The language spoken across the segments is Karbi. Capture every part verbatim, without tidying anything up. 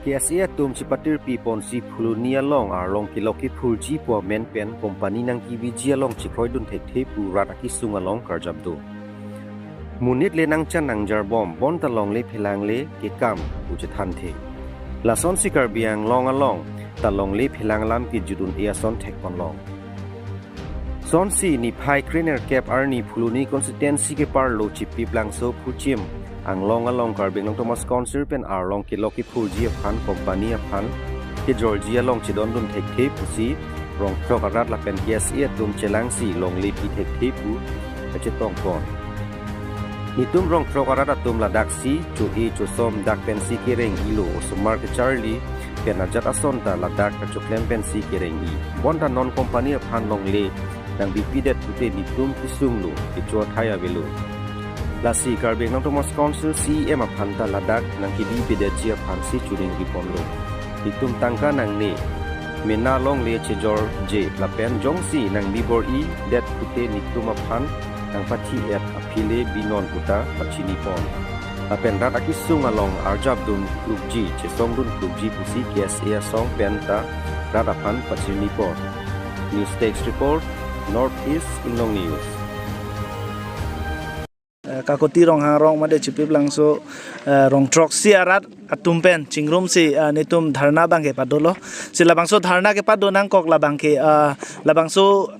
K S A atum chipatirpi ponsi Phuloni along arlong kelok kephurji pu amen pen company nangkebiji along chekroidun thekthe pu rat akesung along karjap do. Monit le nangchan nangjarbom, bonta longle phelang le kekam pu chethanthe. Lasonsi Karbi Anglong along ta longle phelang alam kejut un-e ason thekponlong. Sonsi niphai krenerkep arni Phuloni constituency keparlo Chipiplangso Phuchim Anglong along Karbi Anglong Autonomous Council pen arlong kelok kephurji aphan company aphan kejorji along chedondun thekthe pusi rongthrok arat lapen K S A atum chelangsi longle pi thekthe pu kachetongpon. Nitum rongthrok arat atum ladaksi cho-e chosom dak pensi kereng-ilo, osomar kecharli pen ajat ason ta ladak kachoklem pensi kereng-i. Bonta non company aphan longle nangbipidet pute nitum kesunglo, kecho athai avelo. Lasi Karbi Anglong Autonomous Council C E M aphan ta ladak nangkebipidetji aphansi churing biponlo. Nitum tangka nangne, mena longle chejorje lapen jongsi nangbibor-idet pute nitum aphan nangpathi-et aphi le binon puta pachinipon. Lapen rat akesung along arjapdun plukji, chesongdun plukji pusi K S A asong pen ta rat aphan pachinipon. News Desk Report, North East Inglong News. Eh, Kakoti Ronghang arong mate Chipiplangso, eh, rongthroksi arat atum pen chingrumsi, eh, nitum dharna abangke padolo. Si labangso dharna kepado nangkok labangke, eh, labangso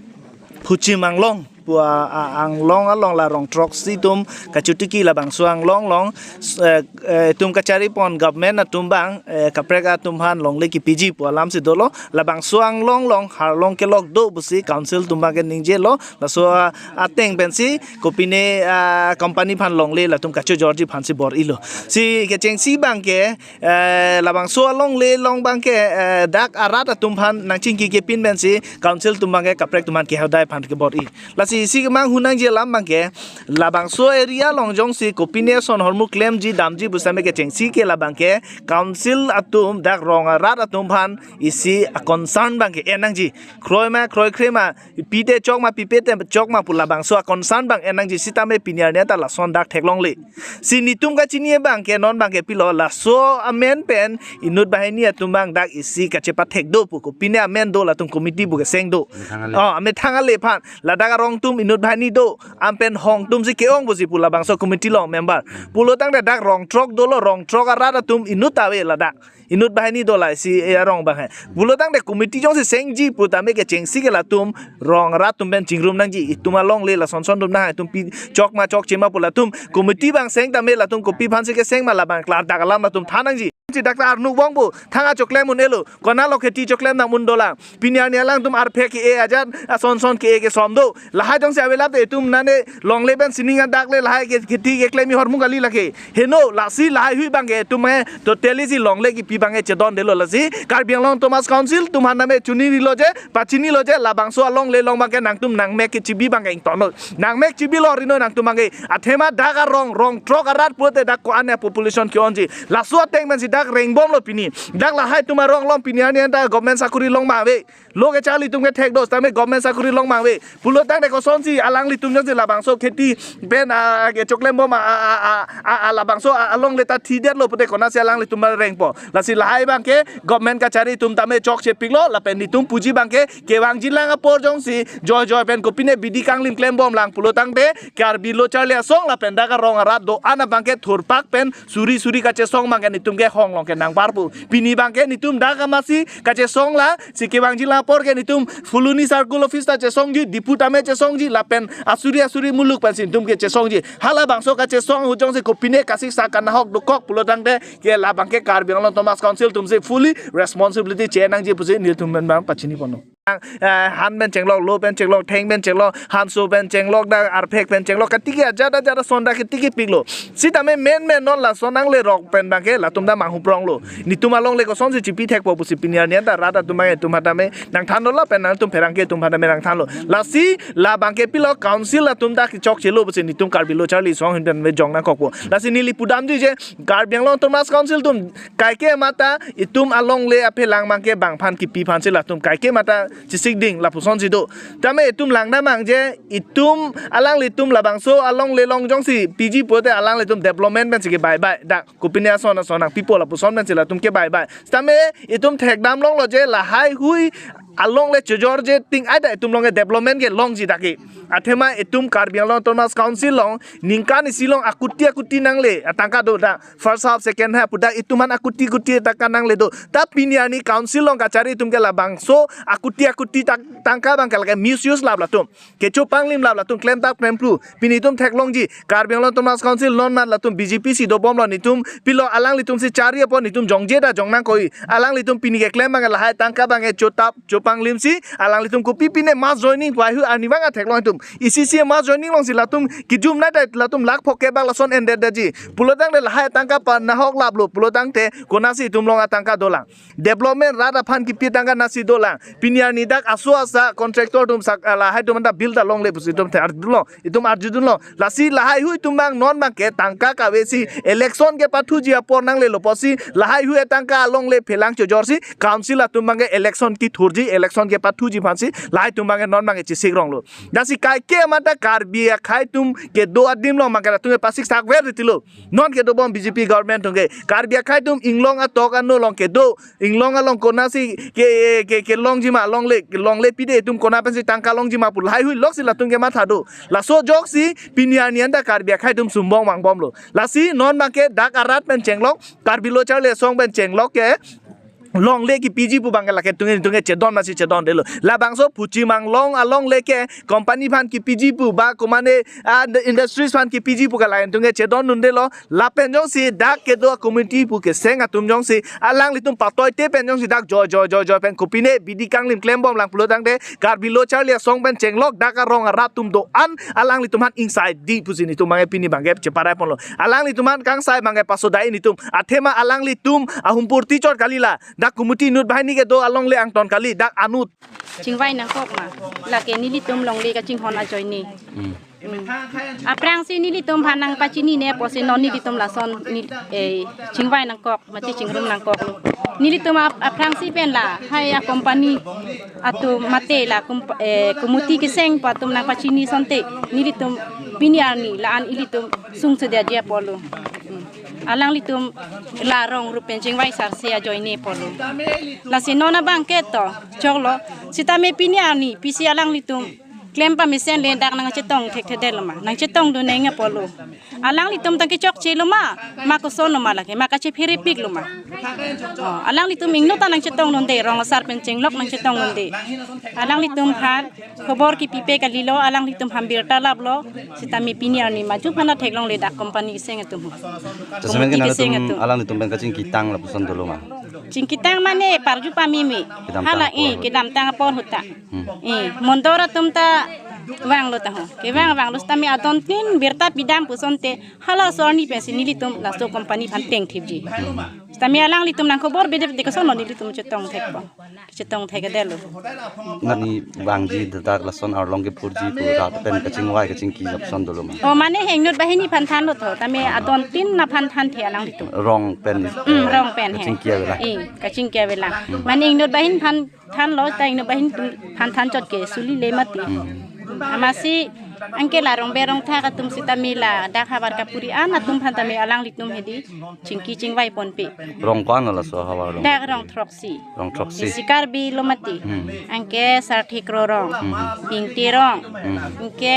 Phuchim Anglong pu a, a, Anglong along la rongthroksi atum kachotiki labangso Anglong along, eh, eh, itum kacharipon government atum abang, eh, kaprek atum aphan longle kepiji pu alamsi dolo. Labangso Anglong along arlong kelok do pusi council atum abangke ningjelo. Laso, ah, ateng pensi kopine, ah, company aphan longle latum kachojorji aphansi bor-ilo. Si kechengsi abangke, eh, labangso alongle along abangke, eh, dak arat atum aphan nangchingki kepin pensi council atum abangke kaprek atum aphan kehodai aphan kebor-i. Lasi isi kemang hunangji alam abangke labangso area along jongsi kopine ason ahormu klemji damji pusitame kechengsi ke labangke council atum dak rong arat atum aphan isi a-concern abangke en nangji. Kroi ma, kroikre ma, pite chok ma, pipete chok ma pu labangso a-concern abang en nangji sitame pini arni anta lason dak theklongle. Si nitum kachini abangke non abangke pilo, laso amen pen inut banghini atum abang dak isi kachepathek do pu kopine amen do latum committee pu keseng do. Amethang ale. Oh, amethang ale aphan. Ladak arong atum inut banghini do. An pen hong atumsi ke-ong pusi pu labangso committee along member. Pulotangte dak rongthrok dolo, rongthrok arat atum inut ave ladak. Inut banghini do la isi, eh, arong abang he. Pulotangte committee jongsi sengji putame kechengsi ke latum rong arat atum pen chingrum nangji. Itum alongle lason son atum nang, itum pi chok ma chokche ma pu latum committee abang seng tame latum kopi aphansi keseng ma labang klardak alam latum than nangji. Si dak ta arnuk bong pu thang achoklem un-elo. Konatlo kheti choklem nang un dolang. Pini arni alangtum arphek ke-e ajat ason son ke-e kesom do. Lahai jongsi avelap te itum nane longle pen sining adak le lahai ke kheti keklemji ahormu kali lake. Heno, lasi lahai hui abangke itum he totally si longle kipi abangke chedondelo lasi. Karbi Anglong Autonomous Council atum aphan tame chunirilo je, pachinilo je, labangso alongle along abangke nangtum nangmek kechibi abangke ingtonlo. Nangmek chibilo rino nangtum abangke. Athema dak arong, rongthrok arat pulote dak ko-an a-population ke-onji. Laso ateng pensi dak rengbomlo pini. Dak lahai atum arong along pini arni anta government sakori long ma ave. Lo kecharli atum kethek do, sitame government sakori long ma ave. Pulotangte kosonsi alanglitum jongsi labangso kheti pen, ah, kechoklembom, ah, ah, ah, ah, ah, labangso, ah, alongle ta thidetlo pute konatsi alanglitum rengpo. Lasi lahai abangke government kachari atum tame chokchepiklo, lapen nitum puji abangke kevangjilang apor jongsi joi joi pen kopine bidi kanglim klembomlang pulotangte Karbi lo charli asong lapen dak arong arat do-an abangke thurpak pen suri suri kachesong abangke nitum kehong along kenang parpu. Pini abangke nitum dak amatsi kachesong la, si kevangjilang apor ke nitum Phuloni Circle Office ta chesongji, Diphu tame chesongji, lapen asuri asuri muluk pensi nitum ke chesongji. Halabangso kachesong ahut jongsi kopine kasiksak kanahok dokok pulotangte ke labangke Karbi Anglong Autonomous Council atumsi fully responsibility che nangji pusi nitum pen abang pachiniponlo. Eh, han pen chenglok, lo pen chenglok, theng pen chenglok, hanso pen chenglok, dak arphek pen chenglok, katiki ajat ajat ason dak katiki piklo. Sitame men men non lason anglerok pen abangke latum ta manghupronglo. Nitum alongle kosonsi chipi thekpo pusi pini arni anta rat atum abang itum aphan tame nangthanlo lapen nangtum pherangke atum aphan tame nangthanlo. Lasi labangke pilo council atum ta kechokchelo pusi nitum Karbi lo charli asong ahin pen me jong nangkokpo. Lasi neli pudamji je Karbi Anglong Autonomous Council atum kaike mata itum alongle aphelang abangke bang aphan kipi aphansi latum kaike mata Chisik ding lapuson si do. Tame itum langdam nangji, itum alanglitum labangso alongle long jongsi P G pulote alanglitum development pensi kebaibai. Dak kopine ason ason nangpipo lapuson pensi latum kebaibai. Tame itum thekdam longlo je lahai hui alongle chojorji ting ai ta itum alongle development kelongji dak ke. Athema itum Karbi Anglong Autonomous Council along ningkan isi along akuti akuti nangle atangka do dak. First half, second half, pu dak itum aphan akuti kuti tangka nangle do. Ta pini arni council along kachari atum ke labangso akuti akuti tang-, tangka abang ke lake misuse lap latum. Kecho panglim lap latum, klemtap klemphlu. Pini itum theklongji, Karbi Anglong Autonomous Council non mat latum B J P si dobomlo, nitum pilo alanglitum si chari apot nitum jongje ta jong nangkoi. Alanglitum pini keklem abang ke lahai tangka abang ke chotap, chopanglim si, alanglitum kopi pine mass joining pu ai hui arni abang ke theklong itum. Isi isi mass joining along si latum kijum nai ta latum lakh phokep bak lason endetji. Pulotangte lahai tangka pa nahok laplo. Pulotangte konatsi itum along atangka dolang? Development rat aphan kipi tangka nasi dolang? Pini arni dak aso asa contractor atum sak, ah, lahai atum anta bill ta longle pusi itum the arjudunlo, itum arjudunlo. Lasi lahai hui atum abang non abang ke tangka kave si election kepathuji apor nanglelo pusi lahai hui tangka alongle phelang chojor si council atum abang ke election kethurji, election kepathuji aphan si lahai atum abang ke non abang ke chisik ronglo. Lasi kaike mata Karbi akhai atum kedo adim along abang ke latum ke pasik sakver ritilo. Non kedobom B J P government atum ke, Karbi akhai atum inglong atok ano along kedo, inglong along konatsi ke, ke, kelongji ma, alongle, longle pide atum kona pensi tangka longji ma pu lahai hui lok si latum kematha do. Laso ajoksi pini arni anta Karbi akhai atum sumbong vangbomlo. Lasi non abang ke dak arat pen chenglok, Karbi Lo Charli Asong pen chenglok ke longle kipiji pu abang ke lake tungin tungin chedon masi chedondelo. Labangso Phuchimang along alongle ke company aphan kipiji pu ba komane, ah, industries aphan kipiji pu ke lake tungin chedondundelo. Lapen jongsi dak kedo community pu keseng atum jongsi alanglitum patoite pen jongsi dak joi joi joi joi pen kopine bidi kanglim klembomlang pulotangte Karbi Lo Charli Asong pen chenglok dak arong arat atum do-an alanglitum aphan ingsai di pusi nitum abang ke pini abang ke cheparai ponlo. Alanglitum aphan kangsai abang ke pasodai nitum. Athema alanglitum ahumpurti chot kalila. Dak kumuti inut banghini kedo alongle angton kali, dak anut. Chingvai nangkok ma. Lake nelitum longle kachinghon ajoine. Hmm. Hmm. Aphrangsi nelitum aphan nangpachinine pusi non nelitum lason nel-, eh, chingvai nangkok, mati chingrum nangkok. Nelitum ap-, aphrangsi pen lahai a company atum mate la kum-, eh, kumuti keseng pu atum nangpachini asonte nelitum pini arni la-an ilitum sungsedeji apotlo. Hmm. Alanglitum la rong rup pen chingvai sarse ajoine apotlo. Lasi non abang ke to choklo. Sitame pini arni pisi alanglitum klem pamesen le dak nangchetong thekthedetlo ma, nangchetongdun neng apotlo. Alanglitum tangke chokchelo ma, ma kosonlo ma lake, ma kachepherepiklo ma. Oh, alanglitum ingno ta nangchetongdunde, rong asar pen chenglok nangchetongdunde. Alanglitum aphan khobor kipipe kalilo, alanglitum aphan birta laplo. Sitame pini arni maju aphan theklongle dak company keseng atum. Jasemet ke kumuti keseng nangtum atum. Alanglitum pen kachingkitang lapuson dolo ma? Chingkitang mane parju pameme. Kedamtang hala apor eh hut. Kedamtang apor ahut ta. Hmm. Eh, mondor atum ta vanglo ta ho. Kevang vanglo sitame adon tin birta pidam pu asonte halaso arni pensi nelitum laso company aphan tengthipji. Hmm. Sitame alanglitum nangkhobor bede bede kosonlo nelitum chetong thekpo. Chetong thekthedetlo. Nani vangji dak lason arlong kephurji pu rat pen kachingvai kachingki lapuson dolo ma? Oh, mane inut banghini aphan thanlo to, tame adon tin aphan thanthe alanglitum. Rong pen, hmm, eh, rong pen he. Kachingki avelang. Eh, kachingki avelang. Hmm. Mane inut banghini aphan thanlo, ta inut banghini aphan than chot ke suli le mati. Hmm. Amatsi anke la rong berong thak atum sitame ladak havar kapuri an atum aphan tame alanglitum hedi chingki chingvai ponpe. Rong ko-an laso havar along? Dak rong throksi. Rong throksi. Isi Karbi lo mati. Hmm. Anke Sarthi Kro rong. Hmm. Pingti rong. Hmm. Anke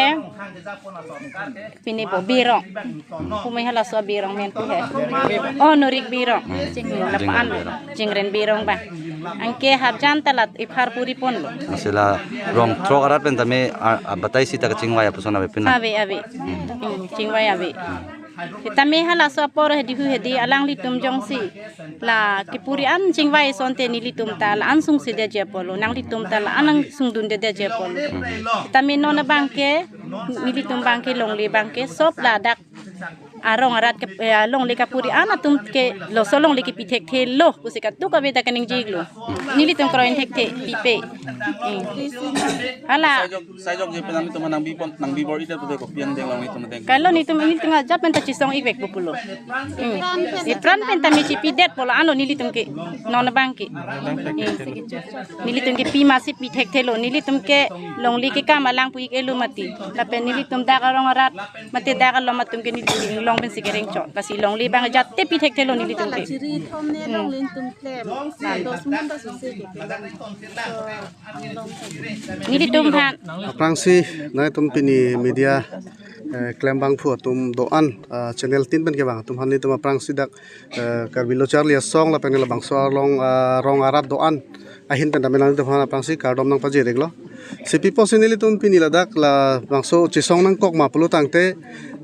pine po Birong. Hmm. Pumai halaso Birong men pu he. Oh, Norik Birong. Hmm. Hmm, lapu-an. Jingren Birong. Jingren Birong ba. Anke hapjan talat iphar puri ponlo. Masila rong throk arat pen tame a, a batai sita kachingvai apuson ave pina. Ave, ave. Hmm. Hmm, chingvai ave. Hmm. Sitame halaso apor hedi hu hedi alanglitum jongsi la kipuri an chingvai asonte nelitum ta la-an sungsedeji apotlo, nanglitum ta la-an sungdundedeji apotlo. Hmm. Sitame non abang ke nelitum abang ke longle abang ke sop ladak Arong arat ke, eh, alongle kapuri an atum ke laso alongle kepi thekthelo pusi kadokave ta kaningje iklo. Nelitum kroin thekthe pipe. Hmm. Hala. Sai jok, sai jokje pen nanglitum nangbi pon, nangbi bor-idet pute kopi angdeng long nelitum deng. Kalo nelitum, nelitum ajat pen ta chesong-ikvekpo pulo. Hmm. Ipran pen ta me chepidetpo la-anlo nelitum ke. Non abang ke. Hmm. Nelitum ke pima si pi thekthelo. Nelitum ke longle kekam alang pu-ik-elo mati. Lapen nelitum dak arong arat mate dak alom atum ke nelitum inglong pensi kereng chot. Lasi longle abang ajat te pi thekthelo nelitum ke. Chiri thom ne Hmm. longle atum klem. Dos mun ta susi ke. So, inglong thom. Nelitum aphan. Aphrangsi nangtum pini media, eh, klembangphu atum do-an, eh, channel tin pen kevang atum aphan nelitum aphrangsi dak, eh, Karbi Lo Charli Asong lapen labangso along, eh, rong arat do-an ahin pen tame nangtum aphan aphrangsi kardom nangpajir-iklo. Si pi apotsi nelitum pini ladak labangso chesong nangkok ma pulo tangte,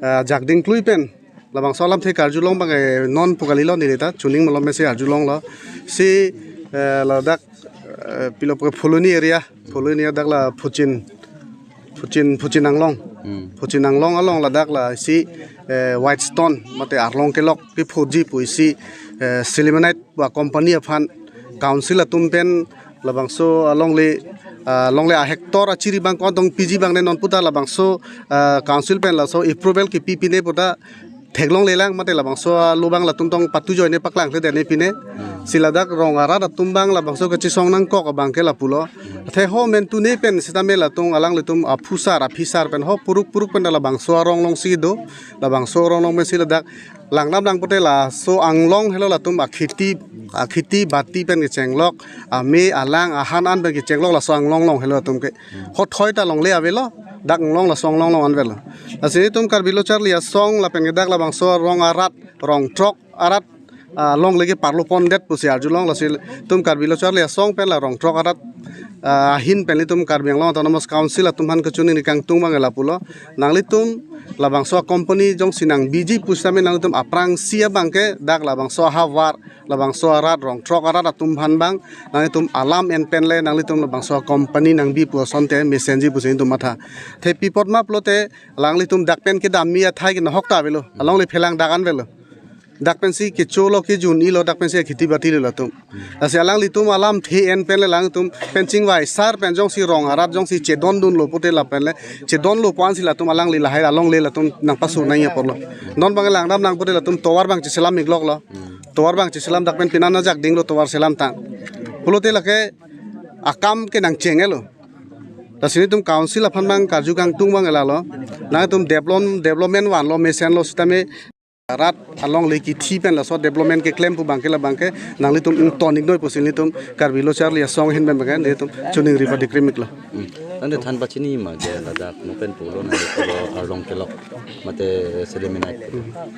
eh, jakding klui pen labangso alamthe karjulong abang, eh, non pu kalilo neli ta chuning malom mesi arjulonglo. Si, eh, ladak, eh, pilo pu Phuloni area, Phuloni dak la Phuchin, Phuchin, Phuchin Anglong. Hmm. Phuchin Anglong along ladak la isi, eh, Whitestone mate arlong kelok kephoji pu isi, eh, Sillimanite ba company aphan council atum pen labangso alongle, ah, longle ahectare achiri abang ko-an tong piji abang ne non puta labangso, ah, council pen laso approval kepi pine puta theklonglelang mate labangso alo abang latum tong patu joine paklang kledetne pine. Si ladak rong arat atum abang labangso kachesong nangkok abang ke lapulo. Athe ho men tune pen sitame latum alanglitum aphusar aphisar pen ho puruk puruk pen labangso arong alongsi do. Labangso arong along pensi ladak langdam lang pute laso anglong helo latum akheti, akheti bati pen kechenglok, ame alang ahan an pen kechenglok laso anglong along helo latum ke. Hothoi ta longle avelo, dak anglong laso anglong along an avelo. Lasi nelitum Karbi Lo Charli Asong lapen ke dak labangso rong arat, rong throk arat, ah, longle keparlo pondet pusi arjulong. Lasi nelitum Karbi Lo Charli Asong pen la rong throk arat, ah, ahin pen nelitum Karbi Anglong Autonomous Council atum aphan kachiningri kangtung abang lapulo. Nanglitum labangso company jongsi nangbiji pusitame nanglitum aphrangsi abang ke dak labangso ahavar, labangso arat, rong throk arat atum aphan abang nanglitum alam en pen le nanglitum labangso company nangbi pu asonte mesenji pusi nelitum matha. Athe pi apot ma pulote alanglitum dak pen kedamji athai ke nahok ta avelo. Alongle phelang dak an avelo. Dak pensi kecholo kejun-ilo, dak pensi kheti batilo latum. Lasi alanglitum alamthe en pen le alangtum pen chingvai sar pen jongsi rong arat jongsi chedondunlo pute lapen le chedonlo pu ansi latum alangli lahai alongle latum nangpasu nangji apotlo. Non abang langdam lang pute latum tovar abang cheselam-ikloklo. Tovar abang cheselam dak pen pinan ajakdinglo tovar selamtang. Pulote lake akam ke nangcheng-elo. Lasi nelitum council aphan abang karju kangtung abang lalo. Nangtum develop, development vanlo mesenlo sitame rat alongle kithi pen laso development keklem pu abang ke la abang ke nanglitum ington-iknoi pusi nelitum Karbi Lo Charli Asong ahin pen abang ke nelitum chiningri padikrim-iklo. Hmm. Tangte than pachini ma ke ladak non pen pulo nang pulo arlong kelok mate Sillimanite.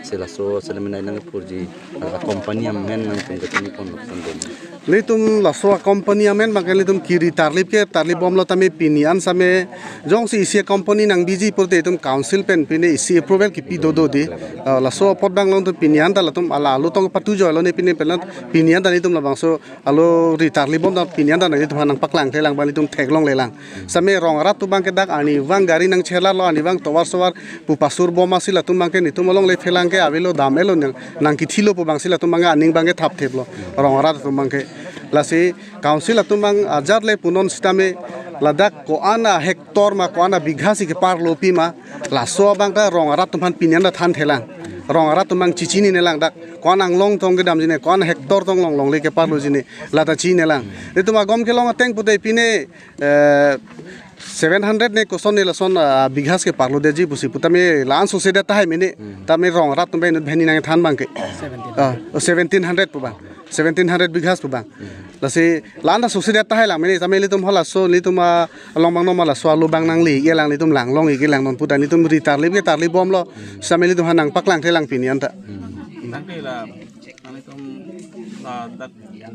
Si laso Sillimanite nangphurji a company amen nangtum kachini pon pon. Nelitum laso company amen abang ke nelitum kiri tarlip ke tarlip bomlo tame pini an same jongsi isi company nangbiji pute itum council pen pine isi approval kepi dodo di. Ah, laso apot abang along tu pini an ta latum ala alo tong patu joilo ne pine pen pini an ta nelitum labangso alo ri tarlip bom ta pini an ta nelitum aphan nangpaklangthelang abang nelitum theklonglelang. Same rong arat atum abang ke dak arnivang gari nangchelarlo, arnivang tovar sovar pu pasur bom asi latum abang ke nelitum alongle phelang ke avelo dam-elo nang, nangkithilo pu abangsi latum abang ke aning abang ke thaptheplo. Rong arat atum abang ke. Lasi council atum abang ajat le punon sitame ladak ko-an ahectare ma ko-an abigha si keparlo pima laso abang ta rong arat atum aphan pini an ta thanthelang. Rong arat atum abang chechininelang dak ko-an anglong tong kedamji ne, ko-an hectare tong long longle keparloji ne, la ta chininelang. Nelitum agom kelong ateng pute pine, eh, seven hundred ne koson ne lason, ah, bighas keparlodetji pusi putame la-an sose det tahai mene. Hmm. Tame rong arat atum abang inut banghini nangthan abang ke. Seventeen. Ah, oh, seventeen hundred pu abang. Seventeen hundred bighas pu abang. Hmm. Lasi la-an ta sose det tahai lang mene, tame nelitum halaso, nelitum, ah, along abang non ma laso alo abang nangle-iklang, nelitum langlong-iklang non puta nelitum ri tarlip ke tarlip bomlo. Hmm. Same nelitum aphan nangpaklangthelang pini an ta. Hmm. Tangte la, nanglitum, ah, dak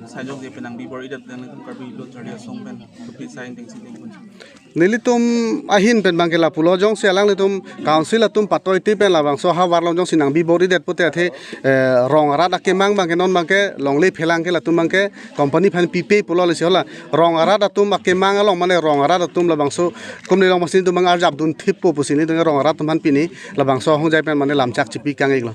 sai jokje pen nangbi bor-idet nanglitum Karbi Lo Charli Asong pen kopi sai dengsi dengpon. Nelitum ahin pen abangke lapulo, jongsi alanglitum council atum patoite pen labangso ahavar along jongsi nangbi bor-idet pute athe, eh, rong arat akemang abangke non abangke longle phelang ke latum abangke company aphan pipe pulo lesi hala. Rong arat atum akemang along mane rong arat atum labangso kumne long masi netum abang arjap dun thippo pusi netum rong arat atum aphan pini labangso ahongjai pen mane lamchak chipi kang-iklo.